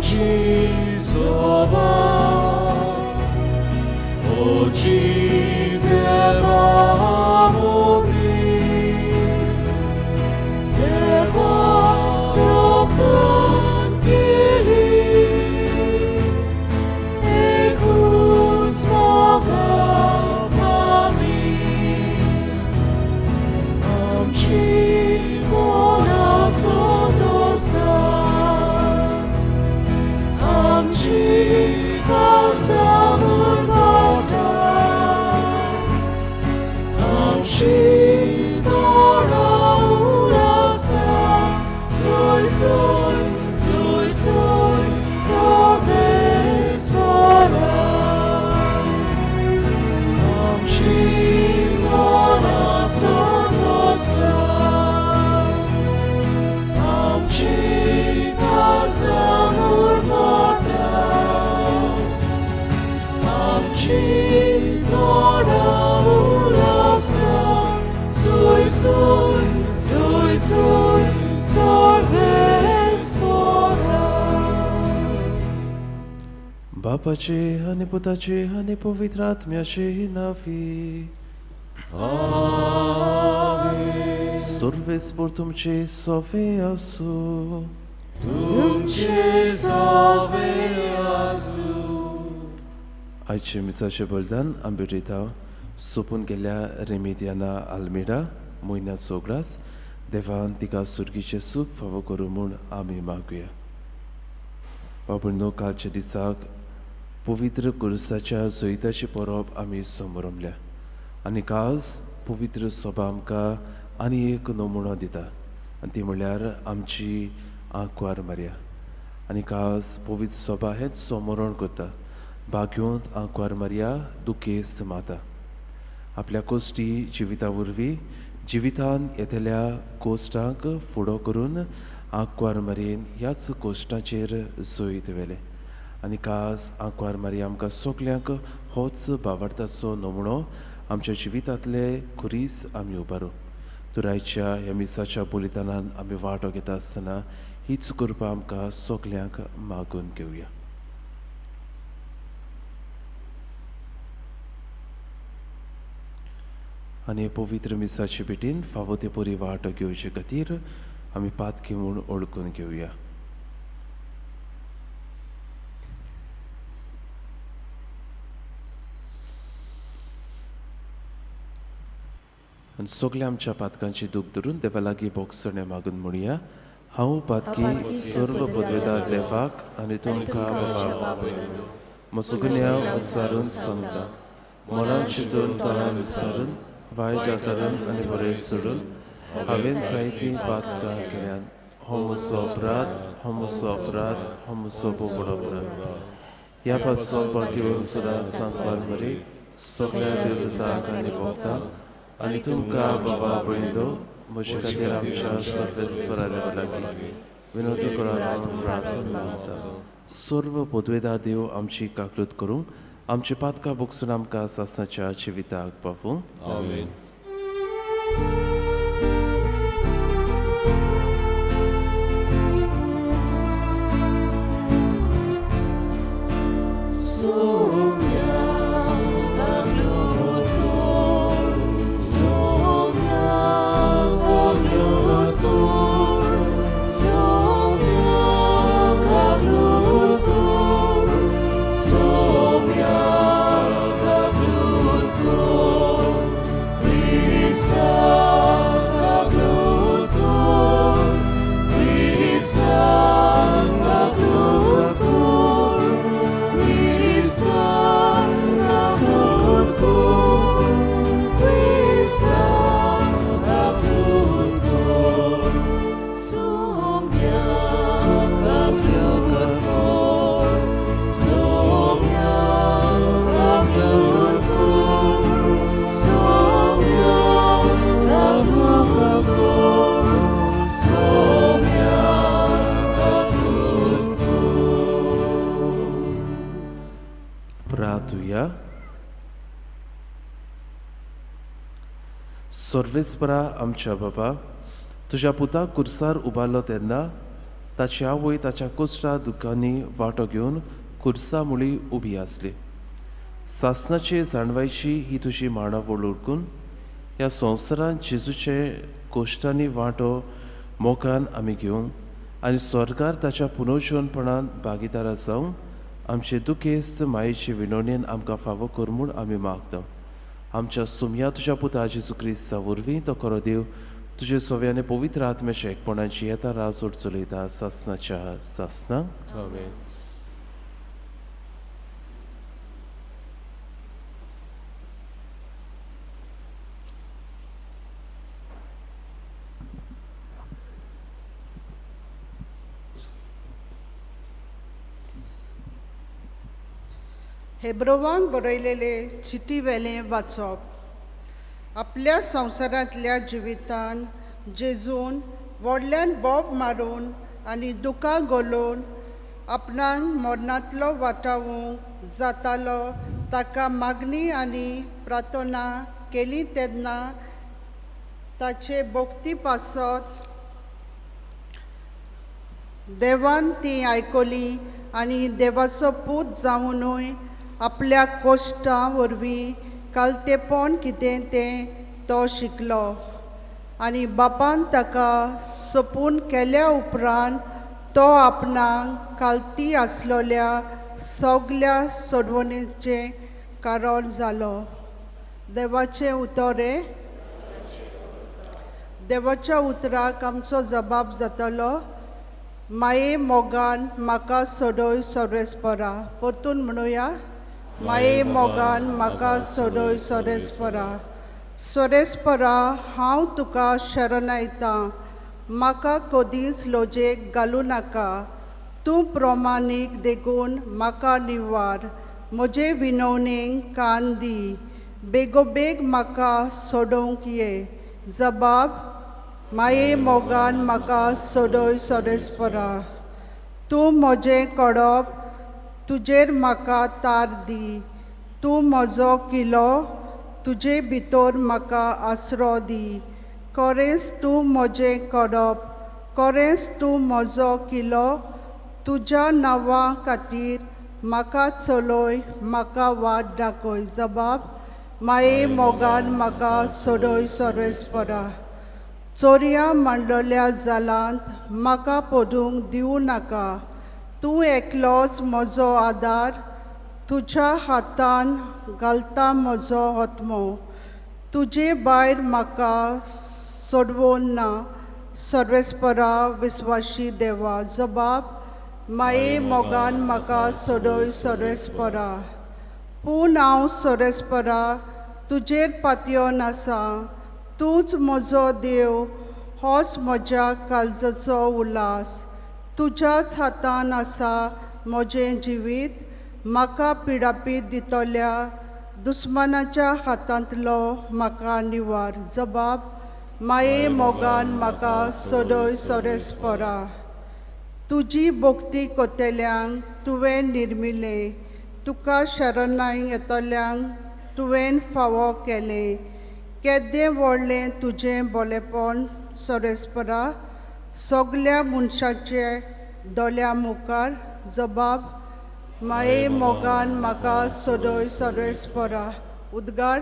आमची सोबा ओची देवा मोदी देवा रोखून केली एकूच मोगा आमी आमची मोना सोदोसा आमची कालसामूर वाटा आमची तोडा उलासा सोय सोय सोय सोय सर्वेस्परा आमची मोना सोदोसा आमची कालसामूर वाटा आमची तोडा उलासा सोय सोय सोय सोय सर्वेस्परा. बापाचे आनी पुताचे आनी पवित्र आत्म्याचे नांवी. आमेन. सर्वेस्पर तुमचे सोवे आसूं. तुमचे सोवे आसूं. आयचे मिसाचे बलिदान आमी भेटयता सोंपून गेल्ल्या रेमेदियाना आल्मेडा म्हयन्या सोगरास देवान तिका सुर्गीचें सूख फावो करूं म्हूण आमी मागुया. बाबुंडो, कालच्या दिसाक पवित्र कुरुसाच्या जैताची परब आमी समरमल्या आनी काज पवित्र सभा आमकां आनी एक नमुनो दिता आनी ती म्हणल्यार आमची आंकवार मारया. आनी काज पवित्र सभा हेंच समरण करता, भाग्योंत आंकवार मारया दुखेस्त माता आपल्या कोश्टी जिविता वरवीं जिवितान येतल्या कोश्टांक फुडो करून आंकवार मारयेन ह्याच कोश्टाचेर जैत व्हेलें. आनी खास आंकवार मारया आमकां सगल्यांक होच भावार्थाचो नमुनो आमच्या जिवितांतले खुरीस आमी उबारू. तुरायच्या ह्या मिसाच्या बलिदानान आमी वांटो घेता आसतना हीच कृपा आमकां सगल्यांक मागून घेवया. आनी पवित्र मिसाचे भेटीन फावो ते परी वांटो घेवचे खातीर आमी पातकी म्हूण वळखून घेवया. आनी सगल्या आमच्या पातकांची दूख धरून देवा लागीं भोगसणें मागून म्हणया, हांव पातकी सर्व पदवेदार देवाक आनी तुमकां बाबा म्हजो गुन्यांव उच्चारून सांगता, मनान चिंतून तणान विचारून वायट आकारान आनी बरें सोडून हांवें जायतीं पातकां केल्यान. हो म्हजो अपराध, हो म्हजो अपराध, हो म्हजो भोव अपराध. ह्या पासून बाकी सदांच सांगपाक मरे सगळ्या देवदूतांक आनी भक्तांक आनी तुमकां बाबा भयणींनो म्हजे खातीर आमच्या सर्वेस्परा लागीं विनवती करात म्हूण प्रार्थना मागता. सर्व पदवेदार देव आमची काकळूत करूंक आमची पातकां भोगसून आमकां सासणाच्या जिविताक पावूं. आमेन. सर्वेस्परा आमच्या बाबा, तुज्या पुताक कुर्सार उबारलो तेन्ना ताची आवय ताच्या कोश्टा दुकांनी वांटो घेवन खुर्सा मुळी उबी आसली. सासणाचे जाणवायची ही तुजी मांडावळ उरकून ह्या संवसारांत जेजूचे कोश्टांनी वांटो मोगान आमी घेवंक आनी स्वर्गार ताच्या पुनर्जीवनपणान भागीदारा जावंक आमचे दुखेस्त मायेचे विनवणेन आमकां फावो कर म्हूण आमी मागता. आमच्या सुमया तुज्या पुता जेजू क्रिस्ता वरवीं तो खरो देव तुजे सव्याने पवित्र आत्म्याच्या एकपणाची येता राजवट चलयता सासनाच्या सासना. आमेन. हेब्रोवांक बरयलेले चिटी वेलें वाचप. आपल्या संवसारांतल्या जिवितान जेजून व्हडल्यान बोब मारून आनी दुकां घालून आपणाक मरणांतलो वाटावूंक जातालो ताका मागणी आनी प्रार्थना केली तेन्ना ताचे भक्ती पासत देवान ती आयकली आनी देवाचो पूत जावनूय आपल्या कोश्टां वरवीं कालतेपण कितें तें तो शिकलो आनी बापान ताका सोपून केल्या उपरांत तो आपणाक कालती आसलोल्या सगल्या सोडवणेचें कारण जालो. देवाचें उतर हें. देवाच्या उतराक आमचो जबाब जातलो. माये मोगान म्हाका सोडय सोरेस्परा. परतून म्हणुया. माये मोगान म्हाका सोडय सोरेस्परा. सोरेस्परा हांव तुका शरण आयतां. म्हाका कदींच लजेक घालूं नाका. तूं प्रमाणीक देखून म्हाका निवार. म्हजे विनवणेक कान दी. बेगोबेग म्हाका सोडोवंक ये. जबाब माये मोगान म्हाका सोडय सोरेस्परा. तूं म्हजें कडप तुजेर म्हाका तार दी. तूं म्हजो किलो तुजे भितर म्हाका आसरो दी. खरेंच तूं म्हजें कडप खरेंच तूं म्हजो किलो. तुज्या नांवा खातीर म्हाका चलय म्हाका वाट दाखय. जबाब माये मोगान म्हाका सोडय सोरेस्परा. चोरयां मांडलेल्या जालांत म्हाका पडूंक दिवं नाका. तूं एकलोच म्हजो आदार. तुज्या हातान घालता म्हजो आत्मो. तुजे भायर म्हाका सोडवून ना. सर्वेस्परा विस्वाशी देवा. जबाब माये मोगान म्हाका सोडय सोरेस्परा. पूण हांव सोरेस्परा तुजेर पातयेवन आसा. तूंच म्हजो देव होच म्हज्या काळजाचो उल्हास. तुज्याच हातान आसा म्हजें जिवीत. म्हाका पिडापीड दितल्या दुस्मानाच्या हातांतलो म्हाका निवार. जबाब माये मोगान म्हाका सोडय सोरेस्परा. तुजी भक्ती कोतेल्यांक तुवें निर्मिलें. तुका शरणाय येतल्यांक तुवें फावो केलें. केदें व्हडलें तुजें बोलेपण सोरेस्परा. सगल्या मनशाचे दोळ्या मुखार. जबाब माये मोगान म्हाका सोडय सोरेस्परा. उद्गार.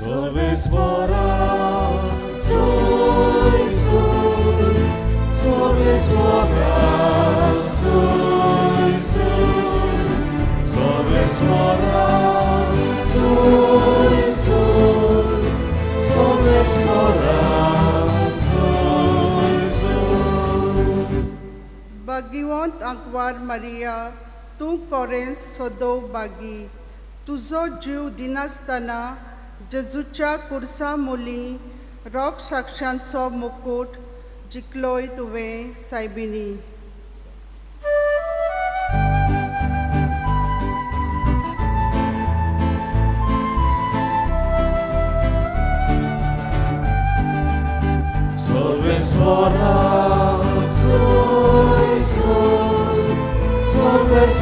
Sorvespora, soy, soy, sorvespora, soy, soy, sorvespora, soy, soy, sorvespora, soy, soy. भाग्यवंत आंकवार मारिया तूं कोरेंस सदोव बागी. तुजो जीव दिनासतना जेजूच्या कुर्सा मुली रोग साक्षांचो मुकूट जिखलोय तुवें सायबिणी. Sorvespora, soy, soy, sorvespora,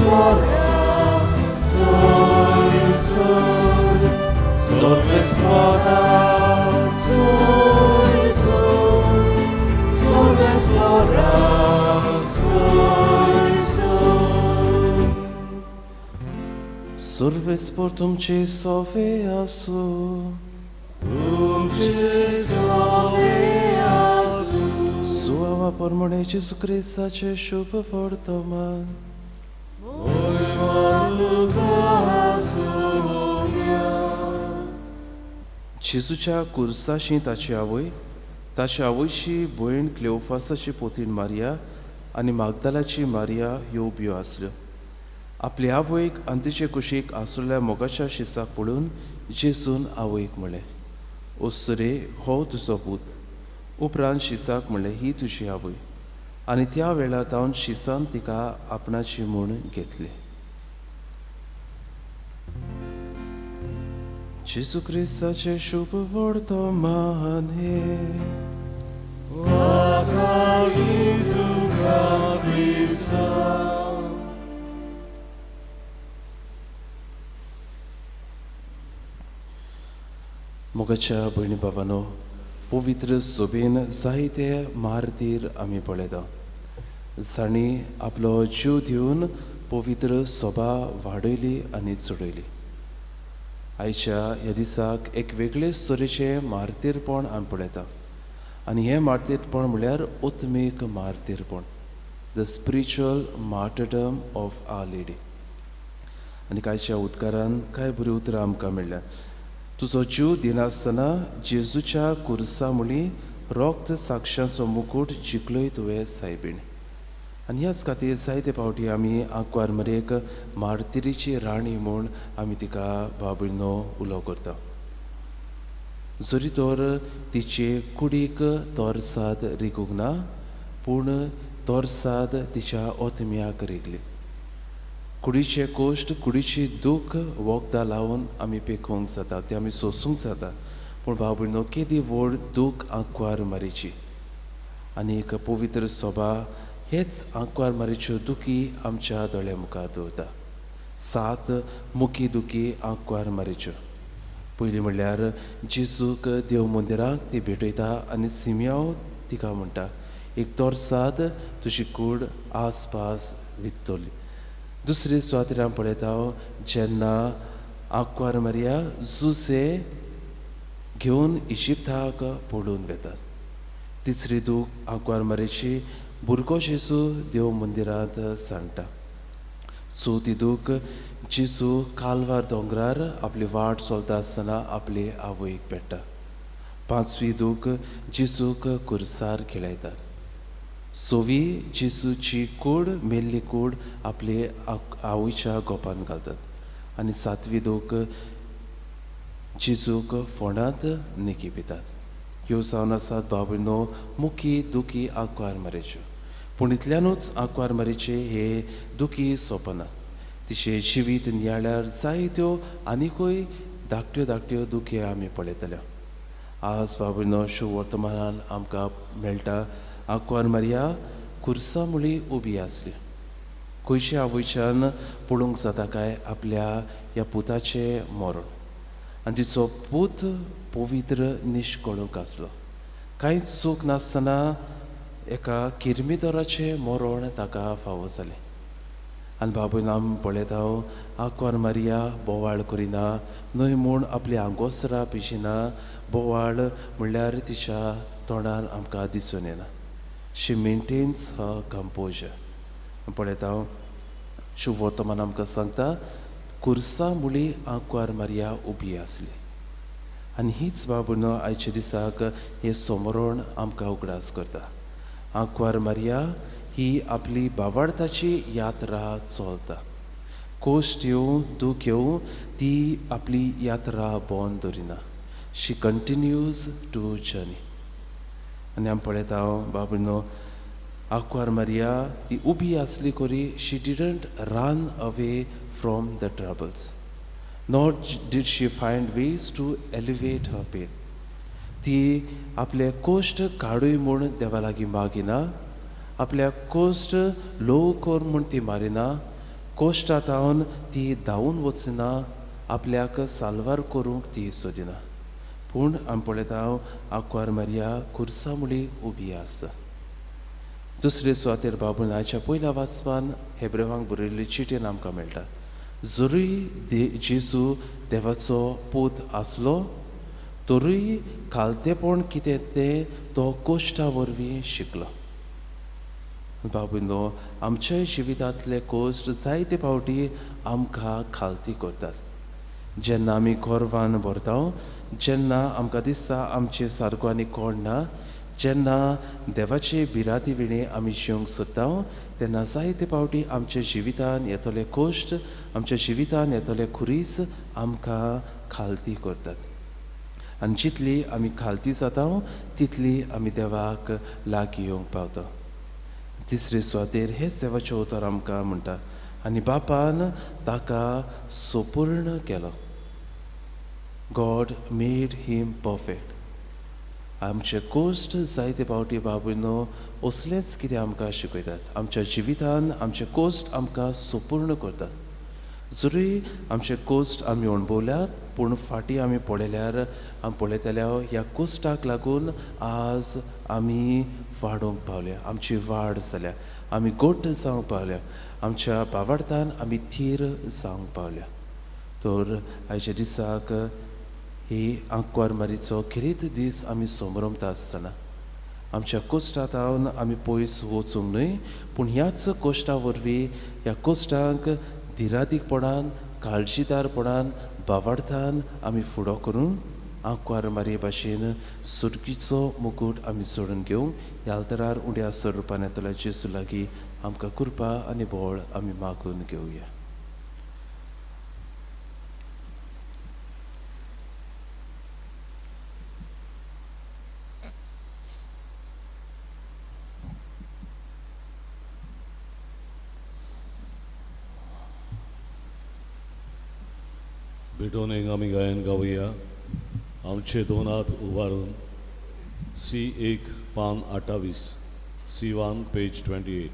Surves por तुमचे सोवे आसू, तुमचे सोवे आसू. सुवावा परमणे जेजू क्रिस्ताचे शुभ वर्तमान. जेजूच्या कुर्साशी ताची आवय, ताची आवयची भयण क्लेओफासाची पोतीण मारिया आनी मागदालाची मारिया ह्यो उब्यो आसल्यो. आपले आवयक आनी तिचे कुशीक आसलेल्या मोगाच्या शिसाक पळोवन जेजून आवयक म्हणलें, ओस्तुरे, हो तुजो पूत. उपरांत शिसाक म्हणलें, ही तुजी आवय. आनी त्या वेळार तावन शिसान तिका आपणाची म्हूण घेतली. जेजू क्रिस्ताचें शुभ वर्तमान हें. मोगाच्या भयणी बाबानो, पवित्र सोबेन जायते मार्तीर आमी पळयता जांणी आपलो जीव दिवन पवित्र सोबा वाडयली आनी चडयली. आयच्या ह्या दिसाक एक वेगळेच तरेचें मार्तीरपण आमी पळयता आनी हें मार्तीरपण म्हणल्यार आत्मीक मार्तीरपण, the spiritual martyrdom of our lady. आनी कांयच्या उदकारान कांय बरीं उतरां आमकां मेळ्ळ्या. तुजो जीव दिनासतना जेजूच्या कुर्सा मुळी रोक्त साक्षांचो मुकूट जिखलोय तुवें सायबीण. आनी ह्याच खातीर जायते फावटी आमी आंकवार मरेक मार्तिरीची राणी म्हूण आमी तिका बाबीनो उलो करता. जरी तर तिचे कुडीक तोरसाद रिगूंक ना, पूण तोरसाद तिच्या ओतम्याक रिगली. कुडीचे कोश्ट, कुडीची दूख वखदां लावन आमी पेखोवंक जाता, ती आमी सोसूंक जाता, पूण बाबीनो केदी व्हड दूख आंकवार मारीची. आनी एक पवित्र सोबा हेच आंकवार मारीच्यो दुखी आमच्या दोळ्या मुखार दवरता. 7 मुखी दुखी आंकवार मारीच्यो. पयलीं म्हणल्यार जेजूक देव मंदिराक ती भेटयता आनी सिमियांव तिका म्हणटा, एक तोरसाद तुजी कूड आसपास वित्तली. दुसरी सुवातेर आमी पळयता जेन्ना आंकवार मारिया जुसे घेवन इजिप्ताक पळून वेतात. तिसरी दूख आंकवार मारियेची भुरगो जेजू देव मंदिरांत सांडटा. चवथी दूख जेजू कालवार दोंगरार आपली वाट चलता आसतना आपले आवयक पेट्टा. पांचवी दूख जेजूक कुर्सार खेळयतात. सवी जेजूची कूड, मेल्ली कूड आपले आवयच्या गोपान घालतात. आनी सातवी दूख जेजूक फोंडांत निकी पितात. ह्यो जावन आसात बाबीनो मुखी दुखी आंकवार मारियेच्यो. पूण इतल्यानूच आंकवार मारियेचे हे दुखी सोंपना. तिचें जिवीत नियाळ्यार जायत्यो आनिकूय धाकट्यो धाकट्यो दुखी आमी पळयतल्यो. आज बाबीनो शुवर्तमानान आमकां मेळटा आंकवार मारिया कुर्सा मुळी उबी आसली. खंयच्या आवयच्यान पळोवंक जाता काय आपल्या ह्या पुताचें मरण. आनी तिचो पूत पवित्र निश्कळूंक आसलो. कांयच चूक नासतना एका किर्मिदोराचें मरण ताका फावो जालें. आनी बाबून आमी पळयता आंकवार मारिया बोवाळ करिना, न्हय म्हूण आपली आंगोसरां पिजिना. बोवाळ म्हणल्यार तिच्या तोंडान आमकां दिसून येना. She maintains her composure. पळयता शुभवर्तमान आमकां सांगता कुर्सा मुळी आंकवार मारिया उबी आसली. आनी हीच बाबून आयच्या दिसाक हें समरण आमकां उगडास करता. आंकवार मारिया ही आपली बावार्थाची यात्रा चलता. कोश्ट येवं, दूख येवं, ती आपली यात्रा बंद दवरिना. She continues to journey. आनी आमी पळयता बाबीनो आंकवार मारिया ती उबी आसली करी she didn't run away from the troubles, nor did she find ways to elevate her pain. ती आपले कोश्ट काडूय म्हूण देवा लागीं मागिना, आपल्या कोश्ट ल्हव कर म्हूण ती मारिना, कोश्टांत ती धांवून वचना, आपल्याक साल्वार करूंक ती सोदिना, पूण आमी पळयता आंकवार मारिया खुर्सा मुळी उबी आसा. दुसरे सुवातेर बाबून आयच्या पयल्या वाचपान हेब्रेवांक बरयल्ली चिटयेन आमकां मेळटा, जरूय जेजू देवाचो पूत आसलो तरूय खालतेपण कितें तें तो कोश्टा वरवीं शिकलो. बाबूनो, आमच्या जिवितांतले कोश्ट जायते फावटी आमकां खालती करतात. जेन्ना आमी गोरवान भरता, जेन्ना आमकां दिसता आमचे सारको आनी कोण ना, जेन्ना देवाचे भिरांती विणें आमी जिवंक सोदता, तेन्ना जायते फावटी आमच्या जिवितान येतले कोश्ट, आमच्या जिवितान येतले खुरीस आमकां खालती करतात. आनी जितली आमी खालती जाता तितली आमी देवाक लागीं येवंक पावता. तिसरे सुवातेर हेच देवाचें उतर आमकां म्हणटा, आनी बापान ताका सोपूर्ण केलो. God made him perfect. आमचे कोश्ट जायते फावटी बाबूनो असलेंच कितें आमकां शिकयतात. आमच्या जिवितान आमचे कोश्ट आमकां सोपूर्ण करतात. जरूय आमचे कोश्ट आमी अणभवल्यात, पूण फाटीं आमी पळयल्यार आमी पळयतल्या ह्या कोश्टाक लागून आज आमी वाडोवंक पावल्या, आमची वाड जाल्या, आमी गोट जावंक पावल्या, आमच्या बावार्थान आमी थीर जावंक पावल्या. तर आयच्या दिसाक ही आंकवार मारीचो खेरीत दीस आमी समरमता आसतना आमच्या कोश्टांत आमी पयस वचूंक न्हय, पूण ह्याच कोश्टा वरवीं ह्या कोश्टांक धिरादीकपणान, काळजीदारपणान, बावार्थान आमी फुडो करून आंकवार मारये भाशेन सुर्गीचो मुकूट आमी जोडून घेवंक ह्या आल्तरार उण्या स्वरुपान येतल्या जेजू लागीं आमकां कृपा आनी बळ आमी मागून घेवया. भेटून एक आमी गायन गावया. आमचे दोन हात उबारून सी 1 पान 28, C1 page 28.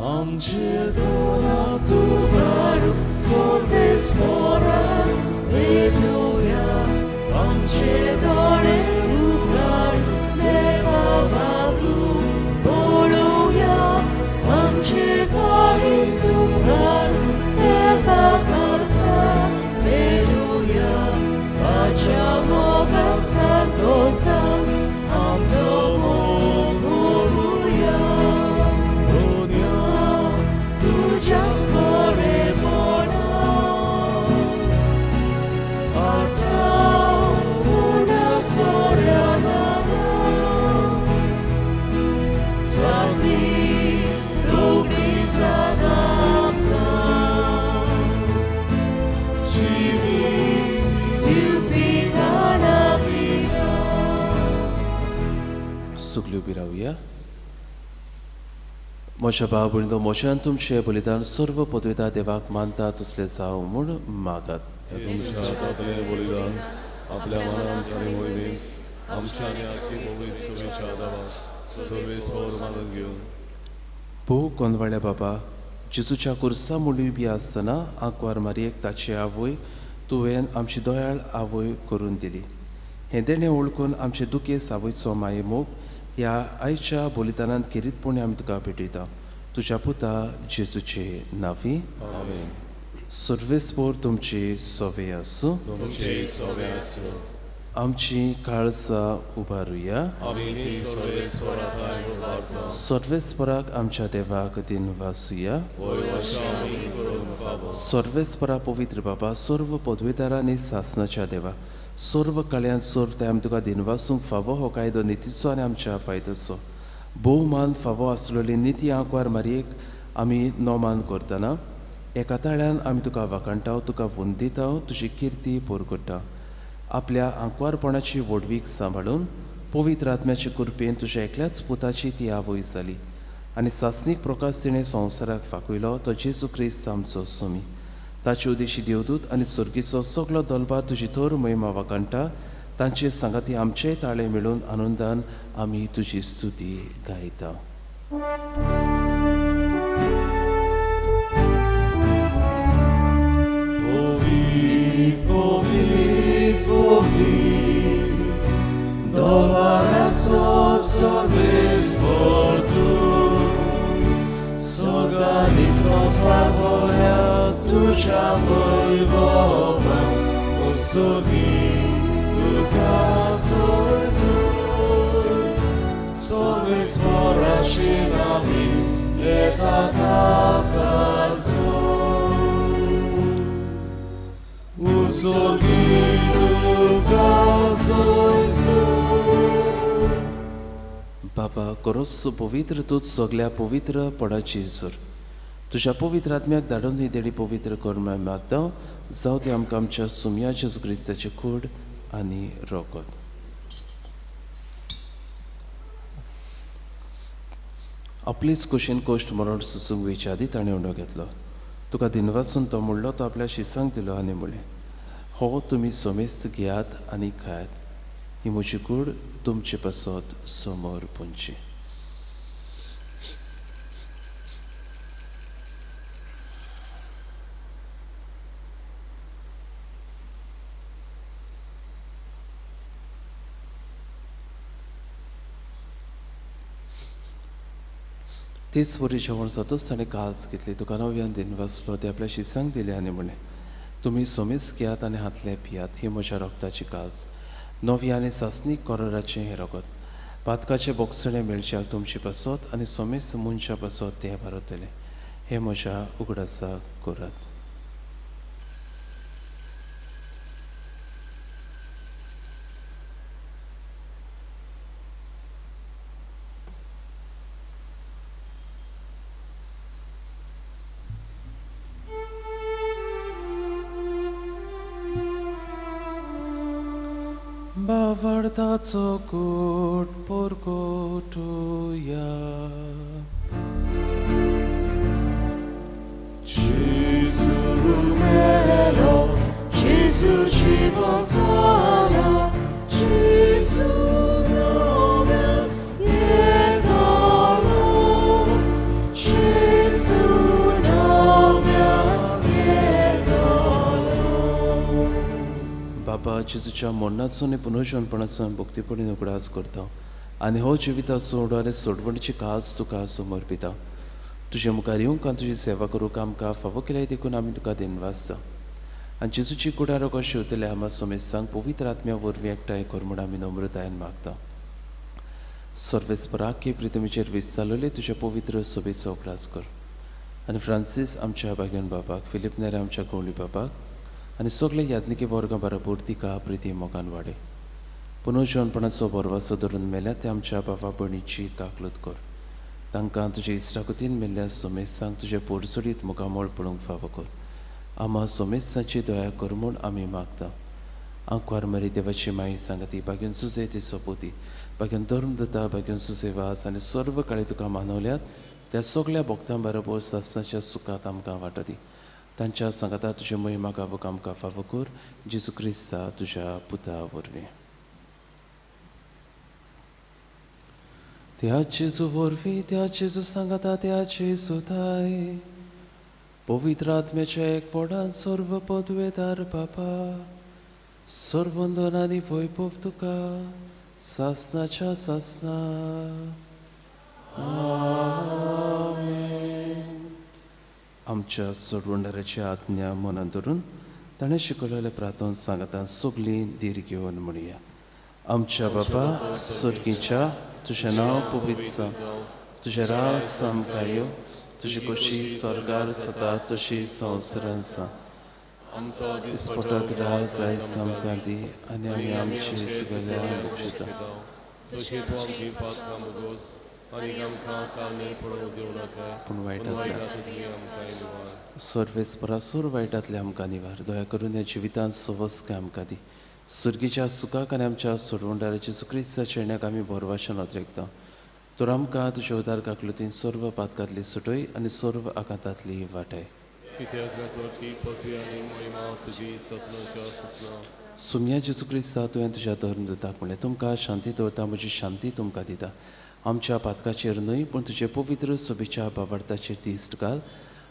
आमचे दोन हात उबारून सर्वेस्पराक भेटोया, आमचे दोळे उगारून देवा वावरूं पळोवया, आमचे काळीज उगारून देवा काळजा पेटोवया, ताच्या मोगा सारको जावन आमचो मोग उबुया. दोनया तुज्याच बरेपणा सगल्यो उबी रावया. म्हज्या भाव भयणींनो, म्हज्यान तुमचें बलिदान सर्व पदवेता देवाक मानता तसलें जावं म्हूण मागात. तुमच्या हातांतलें बलिदान आपल्या मनान आनी मोहिमेन आमच्या आनी आख्खी मोगीन सुवेच्या देवाक सर्वेस्पर मानून घेवन. भोव कोनवाळ्या बाबा, जेजूच्या कुर्सा मुळी बी आसतना आंकवार मारयेक ताची आवय तुवें आमची दयाळ आवय करून दिली. हें देणें वळखून आमचे दुखेस आवयचो माये मोग ह्या आयच्या बलिदानांत खेरीतपणी आमी तुका भेटयता. तुज्या पुता जेजूचे नांवी आमेन. सर्वेस्पर तुमची सोवे आसूं. तुमचे सोवे आसूं. आमची काळजां उबारुया. सर्वेस्पराक आमच्या देवाक दिनवासुया. सर्वेस्परा पवित्र बाबा, सर्व पदवेदारांनी सासनाच्या देवा, सर्व कल्याण सर्व ते आमी तुका दिनवासूंक फावो हो कायदो नितीचो आनी आमच्या फायद्याचो भोवमान फावो आसलेली निती आंकवार मारयेक आमी नोमान करतना एका ताळ्यान आमी तुका वाखाणटा, तुका वंदिता, तुजी किर्ती पोरगडटा. आपल्या आंकवारपणाची व्हडवीक सांबाळून पवित्र आत्म्याचे कृपेन तुज्या एकल्याच पुताची ती आवय जाली. आनी सासणीक प्रकाश तिणें संवसाराक फाकयलो तो जेजू क्रिस्त आमचो सोमी. ताचे उदेशी देवदूत आनी सुर्गीचो सगलो दलबार तुजी थोर महिमा वाखाणटा. तांचे सांगाती आमचेय ताळे मेळून आनंदान आमी तुजी स्तुती गायता. संसार बोल्या तुझ्या वैभवान उत्सवी तुका चोयसून सर्वेस्पराची नामी येता काकाचो उत्सर्गी तुका चोयसून. बाबा करोस पवित्र तूं सगल्या पवित्र पडाची जोर तुज्या पवित्र आत्म्याक धाडून ही देडी पवित्र कर म्हूण मागता. जावं ती आमकां आमच्या सुमया जेजू क्रिस्ताची कूड आनी रोगत. आपलीच कुशीन कोश्ट मरण सुचूंक वयच्या आदी ताणें उंडो घेतलो. तुका दिनवासून तो म्हणलो तो आपल्या शिसांक दिलो आनी म्हणलें, हो तुमी सोमेस्त घेयात आनी खायात, ही म्हजी कूड तुमचे पासत समोर पुंची. तेच वरी जेवण जातच ताणें काल्स घेतली, तुका नव्यान दिनवासलो, ते आपल्या शिसांक दिले आनी म्हणलें, तुमी सोमेस घेयात आनी हातले पियात, ही म्हज्या रोगताची काल्स, नवी आनी सासणीक कोराराचें हें रोगत, पातकाचें बोगसणें मेळच्याक तुमचे पासत आनी सोमेस मनशा पासत तें भारतलें, हें म्हज्या उगडासाक करात. बावडताचो कोट पोरकोटुया. Gesù melo, Gesù ci consola, Gesù nome eterno, Gesù nome eterno. बाबा जेजूच्या मरणाचो आनी पुनर्जनपणाचो आमी भक्तीपणी उगडास करता आनी हो जिविताचो उडो आनी सोडवणीची काज तुका समर्पिता. तुजे मुखार येवंक आनी तुजी सेवा करूंक आमकां फावो केल्याय देखून आमी तुका दिनवासता. आनी जेजूची कुडारो कशें उरतले आमा सोमेसांक पवित्र आत्म्या वरवीं एकठांय कर म्हूण आमी नम्रतायेन मागता. सर्वेस्पराक की प्रितमीचेर वीज चालवले तुज्या पवित्र सोबेचो उगडास कर आनी फ्रांसीस आमच्या बागेन बाबाक, फिलीप नेरे आमच्या गवळी बाबाक आनी सगळे याज्ञिकी वर्गां बरोबर तिका प्रिती मोगान वाडय. पुनर्जनपणाचो भरवासो धरून मेल्या ते आमच्या बाबा भयणीची काकलूत कर. तांकां तुजे इश्टागतीन मेल्ल्या सोमेसांक तुजे पोरसुडीत मुखामळ पळोवंक फावो कर. आमा सोमेसाची दया कर म्हूण आमी मागता. आंकवार मरी देवाची माई सांगती, बागेन सुजे ती सोपोती, बागेन धर्म दिता, बागेन सुजे वास आनी सर्व काळी तुका मानवल्यात त्या सगल्या भक्तां बरोबर सासणाच्या सुखांत आमकां वाटती. तांच्या सांगाता तुजे महिमा गावूंक आमकां फावो कर, जेजू क्रिस्ता तुज्या पुता वरवीं. त्या जेजू वरवीं, त्या जेजू सांगाता, त्या जेजू थाय पवित्र आत्म्याच्या एकपणान सर्व पदवेदार बापा, सर्वंदन आनी वैभव तुका सासणाच्या सासणा. आमेन. आमच्या सोडवणाराची आज्ञा मनान धरून ताणें शिकयलेलें प्रार्थना सांगाता सगळीं धीर घेवन म्हणया. आमच्या बापा सुर्गीच्या, तुजें नांव पवित्र जावं, तुजें राज आमकां येवं, तुजी खोशी स्वर्गार जाता तशी संवसारांत जावं. दिसपटो राज आयज आमकां दी आनी आमी आमची सगळ्या बक्षिता. पूण वायटांतल्या सर्वेस्परासूर वायटांतले आमकां निवार. दया करून ह्या जिवितांत सवस्काय आमकां दी. सुर्गीच्या सुखाक आनी आमच्या सोडवणदाराच्या जेजू क्रिस्ताच्या येण्याक आमी भरवाशेन अद्रेकता. तर आमकां तुज्या उदार काकलुतीन सर्व पातकांतली सुटय आनी सर्व आकांतांतली वाटय. सुम्या जेजू क्रिस्ता तुवें तुज्या धर्मदूताक म्हणलें, तुमकां शांती दवरता, म्हजी शांती तुमकां दिता. आमच्या पातकाचेर न्हय पूण तुजे पवित्र सोबेच्या बाबार्थाचेर दिश्ट घाल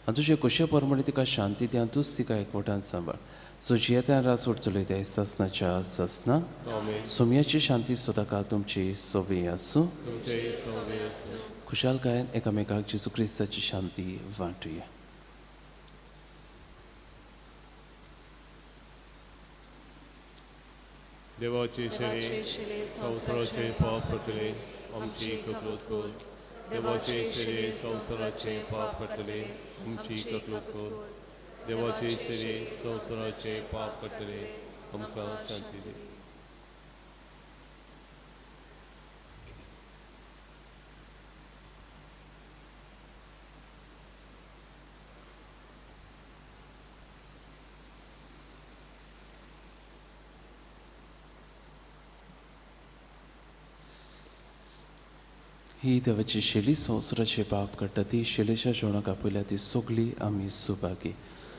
आनी तुजे खोशे प्रमाणे तिका शांती दी आनी तूंच तिका एकवटान सांबाळ. सो जियेत्यान रास चलयताय ससनाच्या ससना. सोम्याची शांती सदांकाळ तुमची सोबी आसूं. खुशालकायेन एकामेकाक जेजू क्रिस्ताची शांती वांटुया. देवाचे शिले संवसाराचे पाप करतले आमची ककलूत कर. देवाचे शिले संवसाराचे पाप करतले आमची ककलूत कर. देवाचे शिले संवसाराचे पाप करतले आमकां शांती दी. ही देवाची शेली संवसाराचे पाप काडटा ती शेलेच्या जेवणाक आपयल्या ती सगळी आमी सुभागी.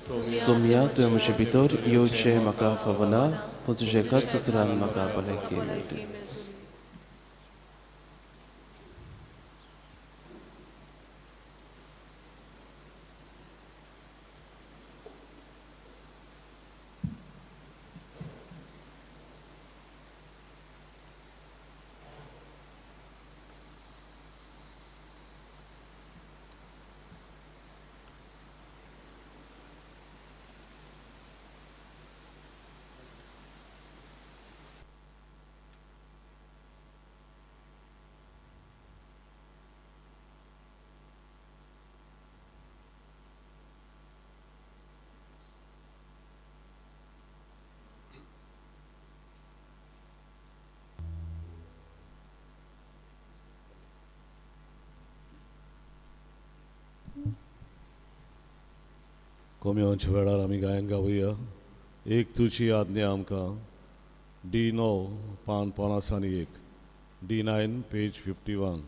सोम्या तुवें म्हजे भितर येवचें म्हाका फावना पूण तुज्या एकाच उतरान म्हाका भलायकी मेळटली. कोम्योंच्या वेळार आमी गायन गावया. एक तुजी आज्ञा आमकां, डी 9 पान 51, D9 page 51.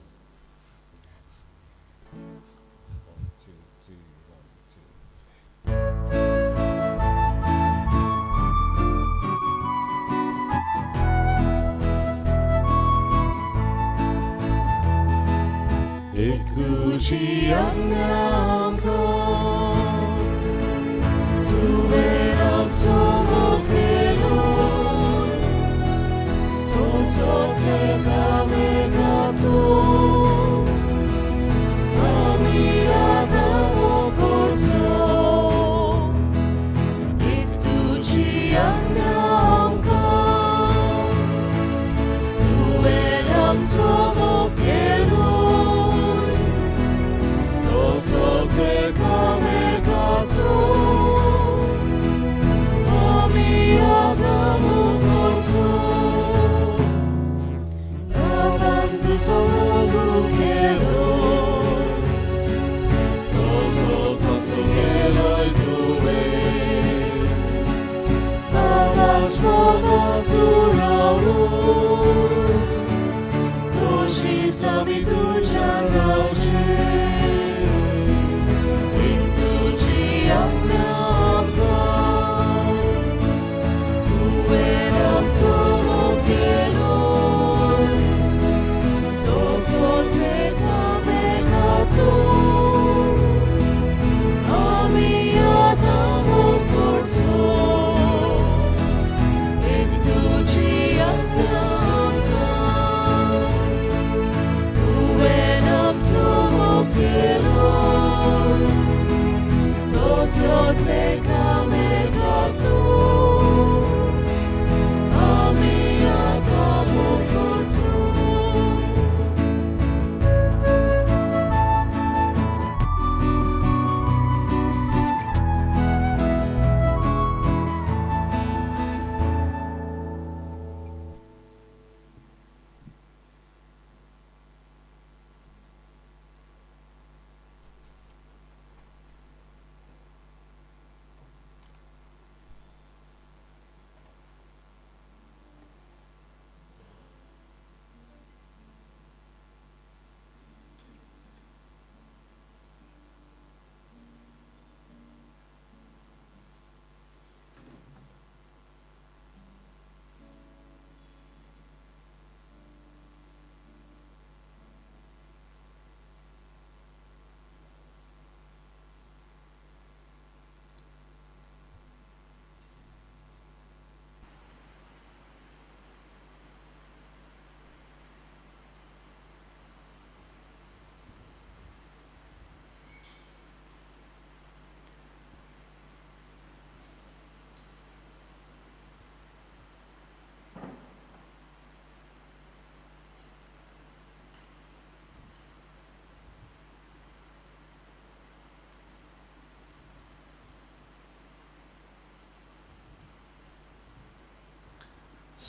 एक तुजी आज्ञा आमकां, तुवें आमचो मोग केलो, तसोच एकामेकाचो आमी आतां मोग करचो. एक तुजी आज्ञा आमकां, तुवें आमचो मोग केलो, तसोच एकामेकाचो.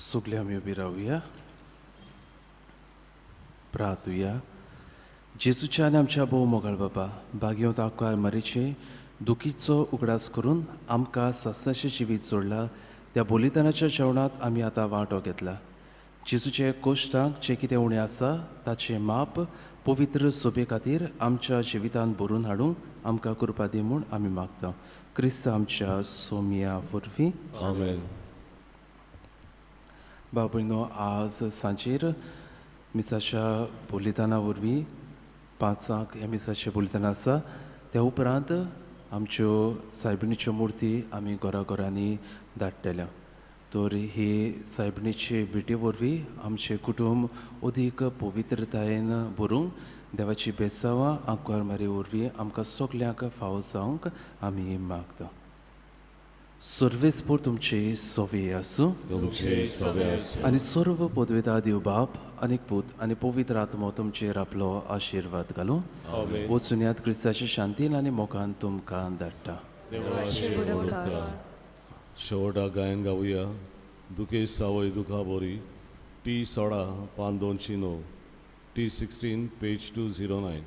सगळे आमी उबी रावया, प्रार्थुया. जेजूच्या आनी आमच्या भोव मोगाळ बाबा, भाग्यवंत आकार मारीचे दुखीचो उगडास करून आमकां सासणाचें जिवीत जोडलां त्या बलिदानाच्या जेवणांत आमी आतां वांटो घेतला. जेजूचे कोश्टांक जें कितें उणें आसा ताचें माप पवित्र सोबे खातीर आमच्या जिवितांत भरून हाडूंक आमकां कृपा दी म्हूण आमी मागता. क्रिस्त आमच्या सोमया वरवीं. आमेन. बाबूनो, आज सांजेर मिसाच्या बलिदाना वरवीं 5 ह्या मिसाचें बलिदान आसा. त्या उपरांत आमच्यो सायबिणीच्यो मुर्ती आमी घरा घरांनी धाडटल्या. तर ही सायबिणीचे भेटी वरवीं आमचें कुटुंब अदीक पवित्रतायेन भरूंक देवाची बेसांवां आंकवार मारी वरवीं आमकां सगल्यांक फावो जावंक आमी मागता. सर्वेस्पोर तुमचे सोवे आसूं. तुमचे सोवे आसूं. आनी सर्व पदवेता देव बाप आनी पूत आनी पवित्र आत्मो तुमचेर आपलो आशिर्वाद घालूं. आमेन. वचुन्यात क्रिस्ताचे शांतीन आनी मोगान तुमकां धाडटा. देवाचे उपकार. शेवटाक गायन गावया दुखेश सावय दुखा बोरी टी 16 पान 209, टी 16 पेज 209.